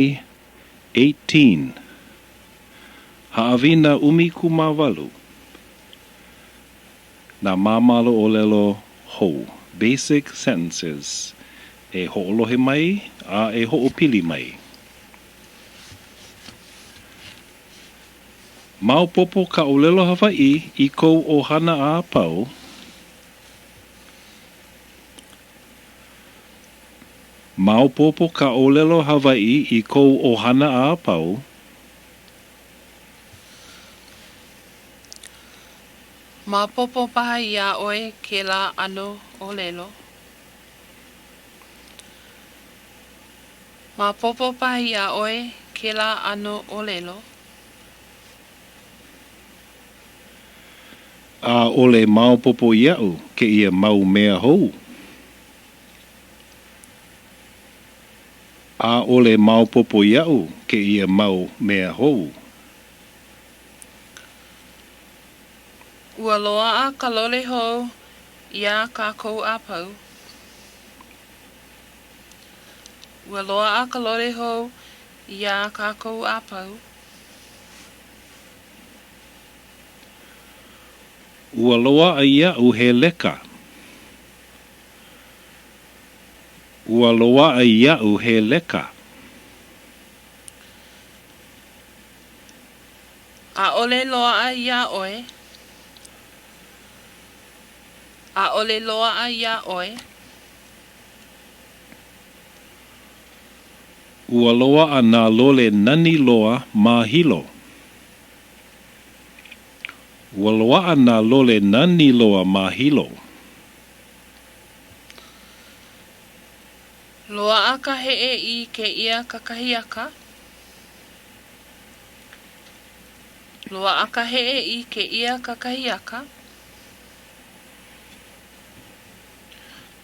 18. Haʻawina 18. Nā māmala ʻōlelo hou, Basic Sentences, E hoʻolohe mai a e hoʻopili mai. Maopopo ka ʻōlelo Hawaiʻi i kou ʻohana a pau? Maopopo ka ʻōlelo Hawaiʻi i kou ʻohana a pau? Maopopo paha iā ʻoe kēlā ʻano ʻōlelo? Maopopo paha iā ʻoe kēlā ʻano ʻōlelo? ʻAʻole maopopo iaʻu kēia mau mea hou. ʻAʻole maopopo iaʻu kēia mau mea hou. Ua loaʻa ka lole hou iā kākou a pau. Ua loaʻa ka lole hou iā kākou a pau. Ua loaʻa iaʻu he leka. Ua loaʻa iaʻu he leka. ʻAʻole loaʻa iā ʻoe. ʻAʻole loaʻa iā ʻoe. Ua loaʻa nā lole nani loa ma Hilo. Ua loaʻa nā lole nani loa ma Hilo. Loaʻa ka heʻe i kēia kakahiaka? Loaʻa ka heʻe i kēia kakahiaka?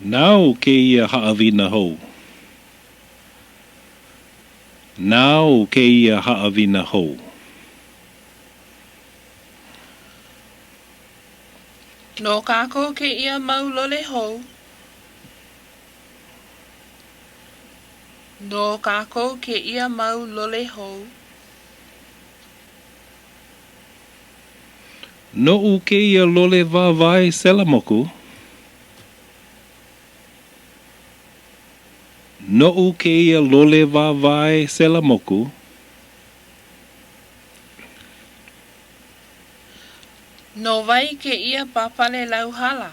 Nāu kēia haʻawina hou. Nāu kēia haʻawina hou. No kākou kēia mau lole hou. No kākou kēia mau lole hou. Noʻu kēia lole wāwae selamoku. Noʻu kēia lole wāwae selamoku. No wai kēia pāpale lauhala?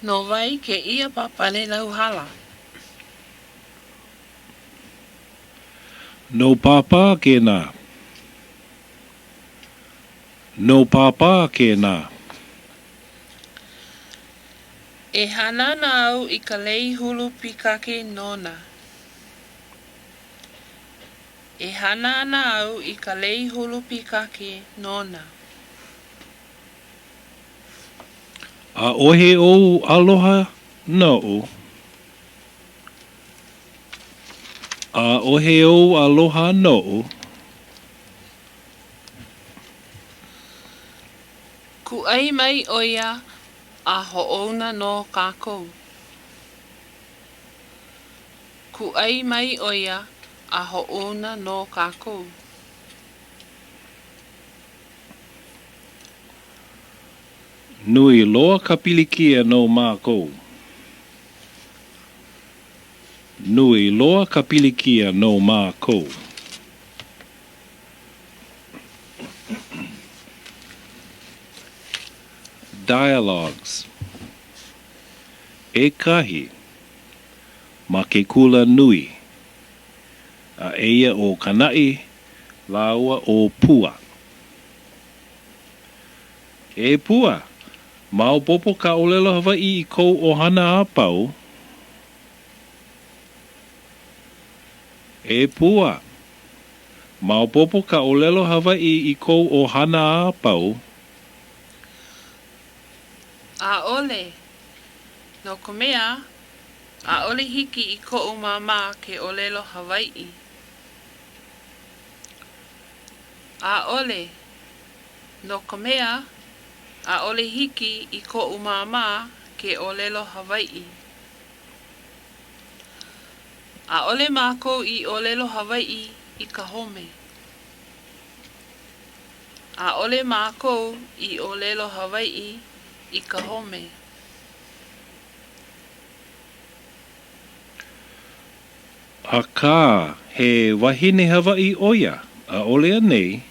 No wai kēia pāpale lauhala? No Pāpā kēnā. No Pāpā kēnā. E hana ana au i ka lei hulu pīkake nona. E hana ana au i ka lei hulu pīkake nona. ʻAʻohe ou aloha noʻu. ʻAʻohe ou aloha noʻu. Kūʻai mai ʻo ia a hoʻouna no kākou. Kūʻai mai ʻo ia a hoʻouna no kākou. Nui loa ka pilikia no mākou. Nui loa ka pilikia no mākou. Dialogues ʻEkahi ma ke kula nui. A eia ʻo Kanaʻi lāua ʻo Pua. E Pua, maopopo ka ʻōlelo Hawaiʻi i kou ʻohana a pau? E Pua, maopopo ka ʻōlelo Hawaiʻi i kou ʻohana a pau? ʻAʻole. No ka mea, ʻaʻole hiki i koʻu māmā ke ʻōlelo Hawaiʻi. ʻAʻole. No ka mea, ʻaʻole hiki i koʻu māmā ke ʻōlelo Hawaiʻi. ʻAʻole mākou i ʻōlelo Hawaiʻi i ka home. ʻAʻole mākou i ʻōlelo Hawaiʻi i ka home. Akā, he wahine Hawaiʻi ʻo ia, ʻaʻole anei?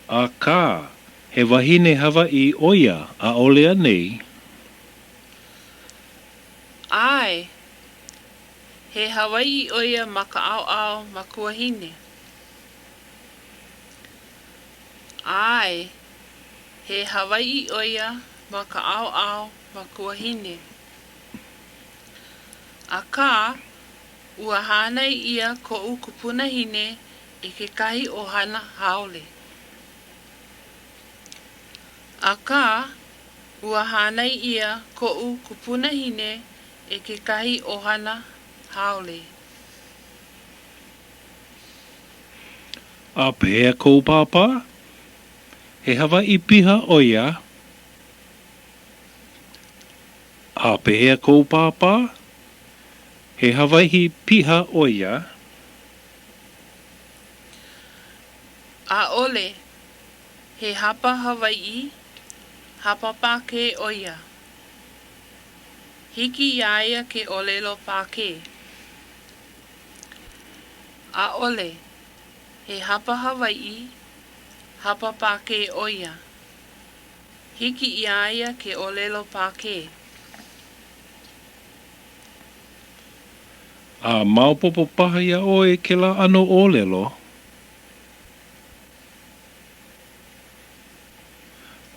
Akā, he wahine Hawaiʻi ʻo ia, ʻaʻole anei? ʻAe. He Hawaiʻi ʻo ia ma ka ʻaoʻao makuahine. ʻAe. He Hawaiʻi ʻo ia ma ka ʻaoʻao makuahine. Akā, ua hānai ʻia koʻu kupunahine e kekahi ʻohana haole. Akā, ua hānai ʻia koʻu kupunahine e kekahi ʻohana haole. A pehea kou pāpā? He Hawaiʻi piha ʻo ia? A pehea kou pāpā? He Hawaiʻi piha ʻo ia? ʻAʻole. He hapa Hawaiʻi, hapa Pākē ʻo ia. Hiki iā ia ke ʻōlelo Pākē. ʻAʻole. He hapa Hawaiʻi, hapa Pākē ʻo ia. Hiki iā ia ke ʻōlelo Pākē. A maopopo paha iā ʻoe kēlā ʻano ʻōlelo?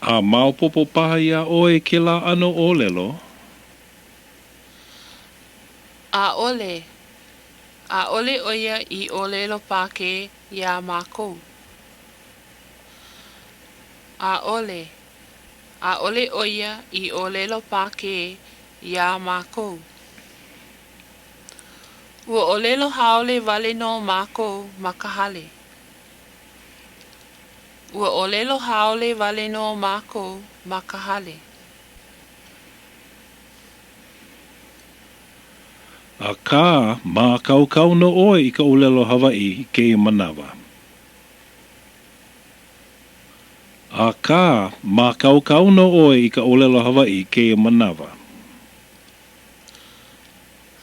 A maopopo paha iā ʻoe kēlā ʻano ʻōlelo? ʻAʻole. ʻAʻole ʻo ia i ʻōlelo Pākē iā mākou. ʻAʻole. ʻAʻole ʻo ia i ʻōlelo Pākē iā mākou. Ua ʻōlelo haole wale nō mākou ma ka hale. Ua ʻōlelo haole wale nō mākou ma ka hale. Akā, mākaukau nō ʻoe i ka ʻōlelo Hawaiʻi i kēia manawa. Akā, mākaukau nō ʻoe i ka ʻōlelo Hawaiʻi i kēia manawa.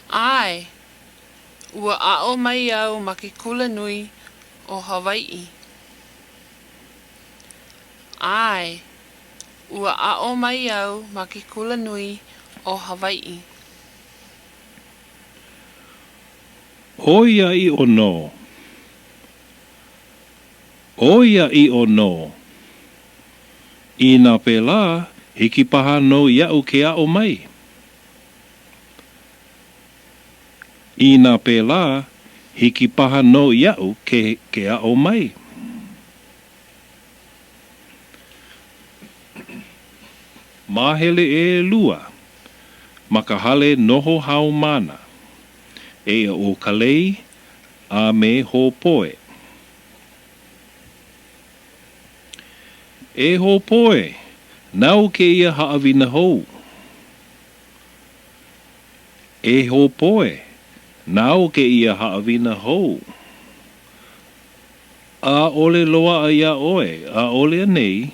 ʻAe. Ua aʻo mai au ma ke Kulanui o Hawaiʻi. ʻAe. Ua aʻo mai au ma ke Kulanui o Hawaiʻi. ʻOiaʻiʻo nō. ʻOiaʻiʻo nō. Inā pēlā, hiki paha nō iaʻu ke aʻo mai. Inā pēlā, hiki paha nō iaʻu ke ke aʻo mai. Māhele ʻelua, Ma ka hale noho haumāna. Eia ʻo Kalei a me Hōpoe. E Hōpoe, nāu kēia haʻawina hou. E Hōpoe, nāu kēia haʻawina hou. ʻAʻole loaʻa iā ʻoe, ʻaʻole anei?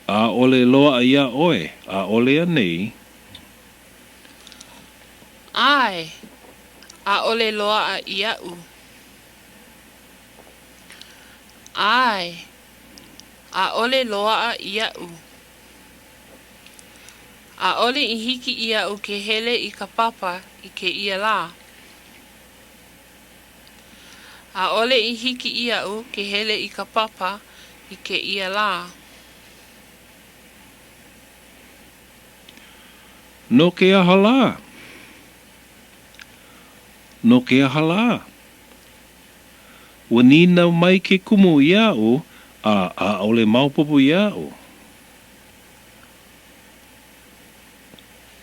ʻAʻole loaʻa iā ʻoe, ʻaʻole anei? ʻAe, ʻaʻole loaʻa iaʻu. ʻAe, ʻaʻole loaʻa iaʻu. ʻAʻole i hiki iaʻu ke hele i ka papa i kēia lā. ʻAʻole i hiki iaʻu ke hele i ka papa i kēia lā. No ke aha lā? No ke aha lā? Ua nīnau mai ke kumu iaʻu a ʻaʻole maopopo iaʻu.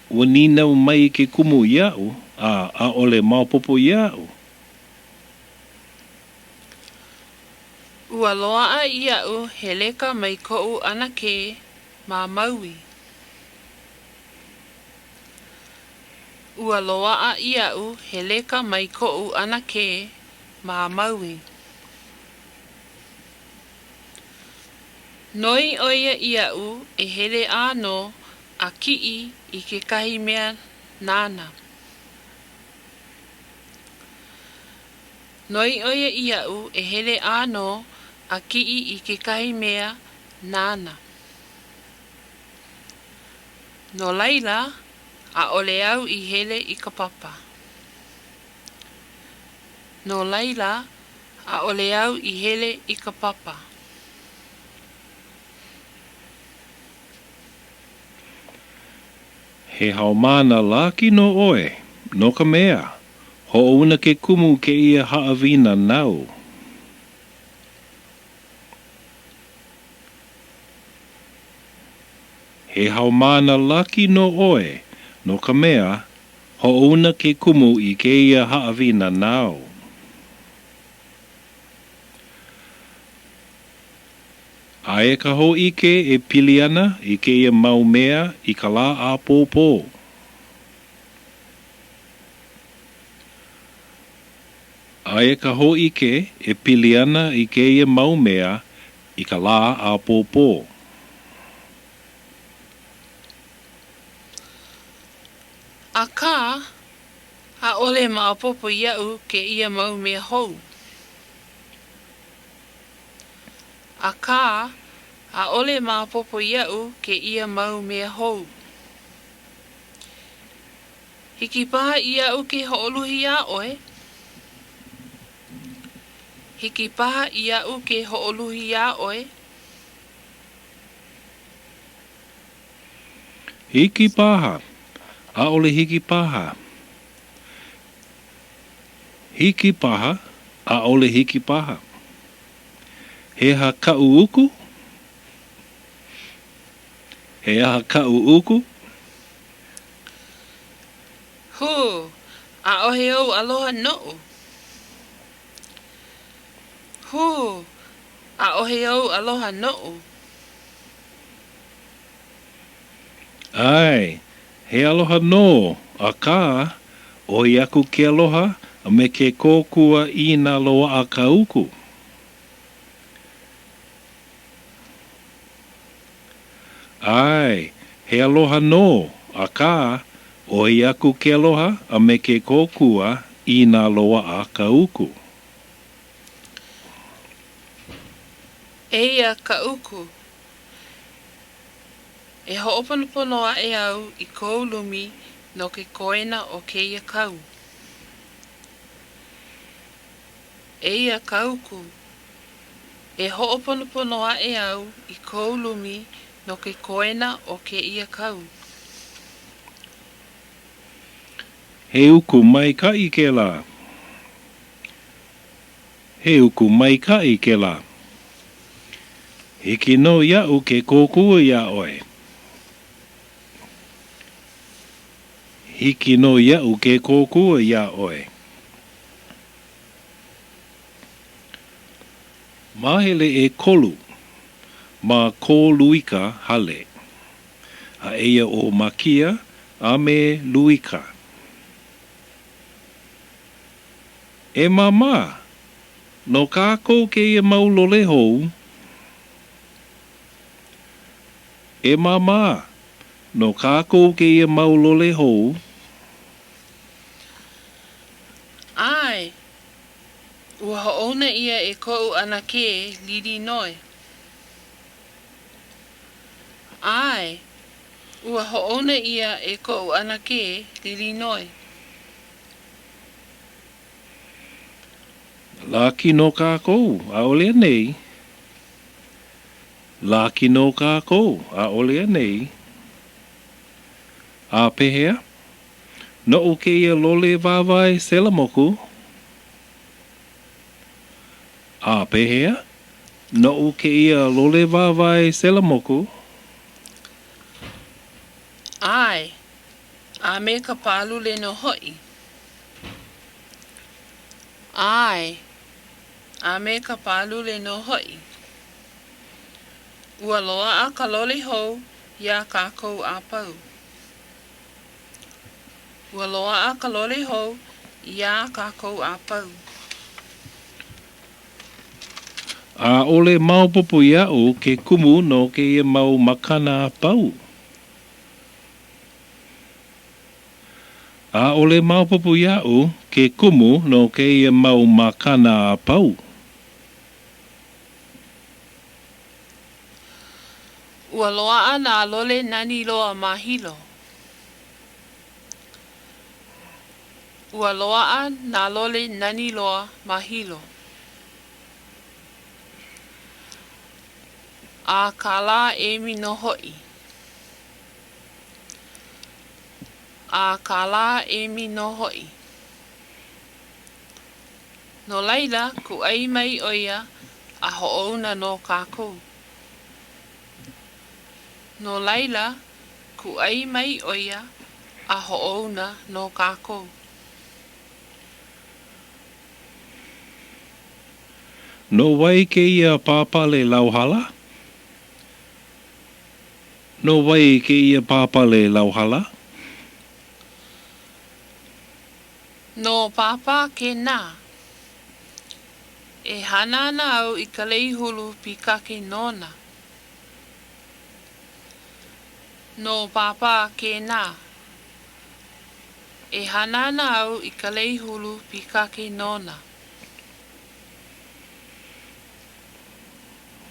Ua nīnau mai ke kumu iaʻu a ʻaʻole maopopo iaʻu. Ua loaʻa iaʻu he leka mai koʻu ʻanakē ma Maui. Ua loaʻa iaʻu he leka mai koʻu ʻanakē ma Maui. Noi ʻo ia iaʻu e hele ʻānō a kiʻi i kekahi mea nāna. Noi ʻo ia iaʻu e hele ʻānō a kiʻi i kekahi mea nāna. No laila, ʻaʻole au i hele i ka papa. No laila, ʻaʻole au i hele i ka papa. He haumāna laki nō ʻoe, no ka mea, hoʻouna ke kumu kēia haʻawina nāu. He haumāna laki nō ʻoe, no ka mea, hoʻouna ke kumu i kēia haʻawina nāu. Aia ka hōʻike e pili ana i kēia mau mea i ka lā ʻapōpō. Aia ka hōʻike e pili ana i kēia mau mea i ka lā ʻapōpō. Akā, ʻaʻole maopopo iaʻu kēia mau mea hou. Akā, ʻaʻole maopopo iaʻu kēia mau mea hou. Hiki paha iaʻu ke hoʻoluhi iā ʻoe? Hiki paha iaʻu ke hoʻoluhi iā ʻoe? Hiki paha, ʻaʻole hiki paha. Hiki paha, ʻaʻole hiki paha. He aha kaʻu uku? He aha kaʻu uku? Hū, ʻaʻohe ou aloha noʻu. Hū, ʻaʻohe ou aloha noʻu. ʻAe, he aloha nō, akā, ʻoi aku ke aloha a me ke kōkua inā loaʻa ka uku. ʻAe, he aloha nō, akā, ʻoi aku ke aloha a me ke kōkua inā loaʻa ka uku. Eia ka uku. E hoʻoponopono aʻe au i kou lumi no ke koena o kēia kau. Eia ka uku. E hoʻoponopono aʻe au i kou lumi no ke koena o kēia kau. He uku maikaʻi kēlā. He uku maikaʻi kēlā. Hiki nō iaʻu ke kōkua iā ʻoe. Hiki nō iaʻu ke kōkua iā ʻoe. Māhele ʻekolu ma ko Luika hale. A eia ʻo Makia a me Luika. E Māmā, no kākou kēia mau lole hou. E Māmā, no kākou kēia mau lole hou. ʻAe, ua hoʻouna ʻia e koʻu ʻanakē Lilinoe. ʻAe, ua hoʻouna ʻia e koʻu ʻanakē Lilinoe. Laki nō kākou, ʻaʻole anei? Laki nō kākou, ʻaʻole anei? A pehea? Noʻu kēia lole wāwae selamoku? A pehea? Noʻu kēia lole wāwae selamoku? ʻAe, a me ka pālule nō hoʻi. ʻAe, a me ka pālule nō hoʻi. Ua loaʻa ka lole hou iā kākou a pau. Ua loaʻa ka lole hou iā kākou a pau. ʻAʻole maopopo iaʻu ke kumu no kēia mau makana a pau. ʻAʻole maopopo iaʻu ke kumu no kēia mau makana a pau. Ua loaʻa nā lole nani loa ma Hilo. Ua loaʻa nā lole nani loa ma Hilo. A kālā emi nō hoʻi. A kālā emi nō hoʻi. No laila, kūʻai mai ʻo ia a hoʻouna no kākou. No laila, kūʻai mai ʻo ia a hoʻouna no kākou. No wai kēia pāpale lauhala? No wai kēia pāpale lauhala? No Pāpā kēnā. E hana ana au i ka lei hulu pīkake nona. No Pāpā kēnā. E hana ana au i ka lei hulu pīkake nona.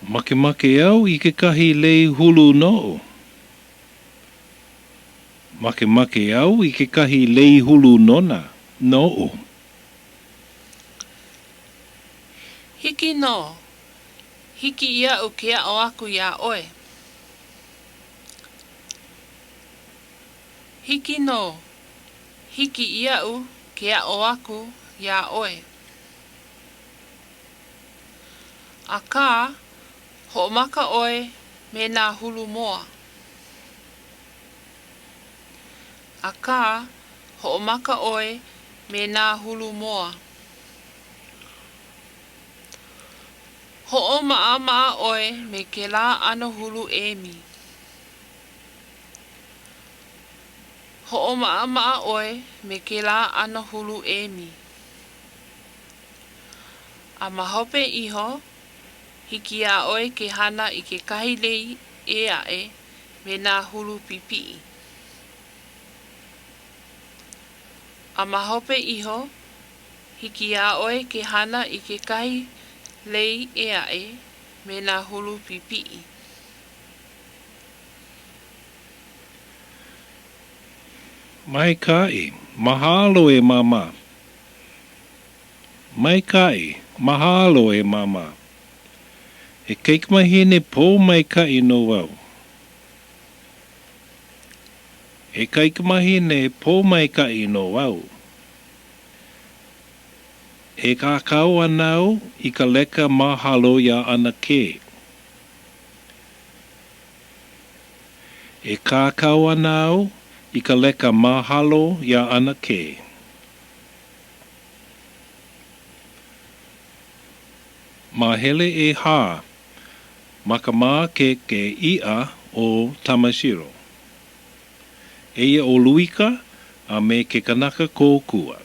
Makemake au i kekahi lei hulu noʻu. Makemake au i kekahi lei hulu nona, noʻu. Hiki nō. Hiki iaʻu ke aʻo aku iā ʻoe. Hiki nō. Hiki iaʻu ke aʻo aku iā ʻoe. Akā, hoʻomaka ʻoe me nā hulu moa. Akā, hoʻomaka ʻoe me nā hulu moa. Hoʻomaʻamaʻa ʻoe me kēlā ʻano hulu emi. Hoʻomaʻamaʻa ʻoe me kēlā ʻano hulu emi. A ma hope iho, hiki iā ʻoe ke hana i kekahi lei ʻē aʻe me nā hulu pipiʻi. A ma hope iho, hiki iā ʻoe ke hana i kekahi lei ʻē aʻe me nā hulu pipiʻi. Maikaʻi, mahalo e Māmā. Maikaʻi, mahalo e Māmā. He kaikamahine pōmaikaʻi nō au. He kaikamahine pōmaikaʻi nō au. E kākau ana au i ka leka mahalo iā ʻAnakē. E kākau ana au i ka leka mahalo iā ʻAnakē. Māhele ʻehā, Ma ka mākeke iʻa ʻo Tamashiro. Eia ʻo Luika a me ke kanaka kōkua.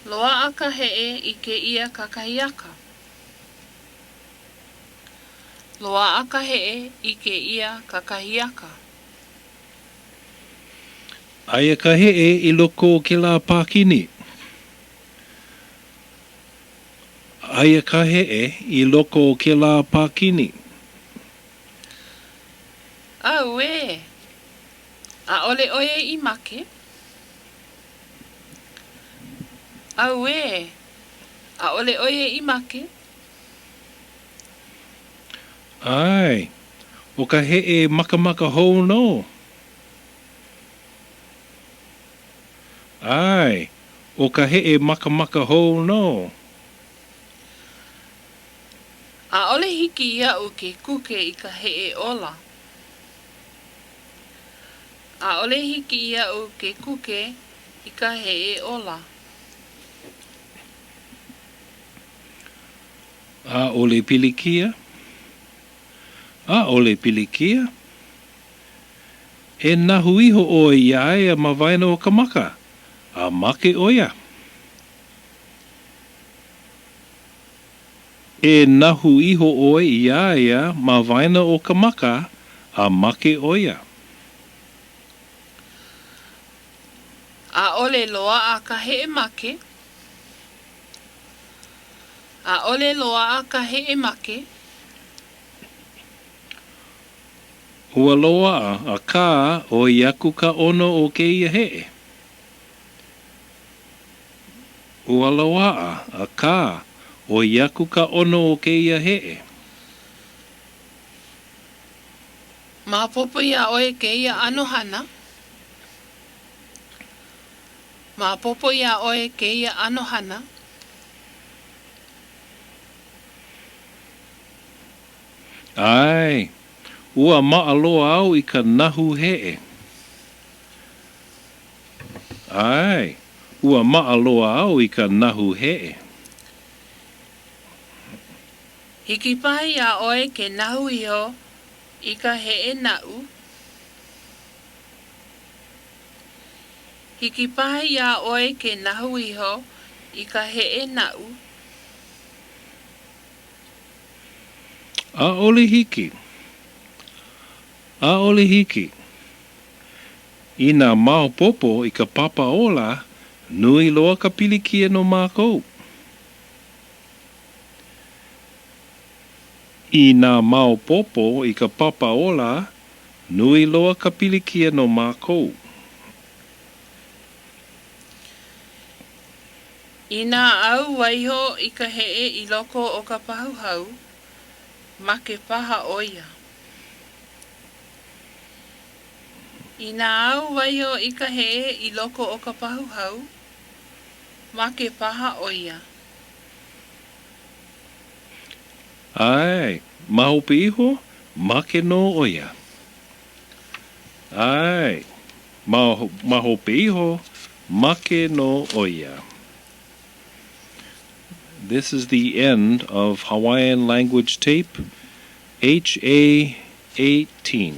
Loaʻa ka heʻe i kēia kakahiaka. Loaʻa ka heʻe i kēia kakahiaka. Aia ka heʻe i loko o kēlā pākini. Aia ka heʻe i loko o kēlā pākini. Auē! ʻAʻole ʻo ia i make. Auē! ʻAʻole ʻo ia i make. ʻAe, ʻo ka heʻe makamaka hou nō. ʻAe, ʻo ka heʻe makamaka hou nō. ʻAʻole hiki iaʻu ke kuke i ka heʻe ola. ʻAʻole hiki iaʻu ke kuke i ka heʻe ola. ʻAʻole pilikia. ʻAʻole pilikia. E nahu iho ʻoe iā ia ma waena o ka maka, a make ʻo ia. E nahu iho ʻoe iā ia ma waena o ka maka, a make ʻo ia. ʻAʻole loaʻa ka heʻe make. ʻAʻole loaʻa ka heʻe make. Ua loaʻa, akā, ʻoi aku ka ʻono o kēia heʻe. Ua loaʻa, akā, ʻoi aku ka ʻono o kēia heʻe. Maopopo iā ʻoe kēia ʻano hana? Maopopo iā ʻoe kēia ʻano hana? ʻAe, ua maʻa loa au i ka nahu heʻe. ʻAe, ua maʻa loa au i ka nahu heʻe. Hiki paha iā ʻoe ke nahu iho i ka heʻe naʻu. Hiki paha iā ʻoe ke nahu iho i ka heʻe naʻu. ʻAʻole hiki. ʻAʻole hiki. Inā maopopo i ka Papa Ola, nui loa ka pilikia no mākou. Inā maopopo i ka Papa Ola, nui loa ka pilikia no mākou. Inā au waiho i ka heʻe i loko o ka pahu hau, make paha ʻo ia. Inā au waiho i ka heʻe i loko o ka pahu hau, make paha ʻo ia. ʻAe, ma hope iho, make nō ʻo ia. ʻAe, ma, ma hope iho, make nō ʻo ia. This is the end of Hawaiian Language Tape HA18.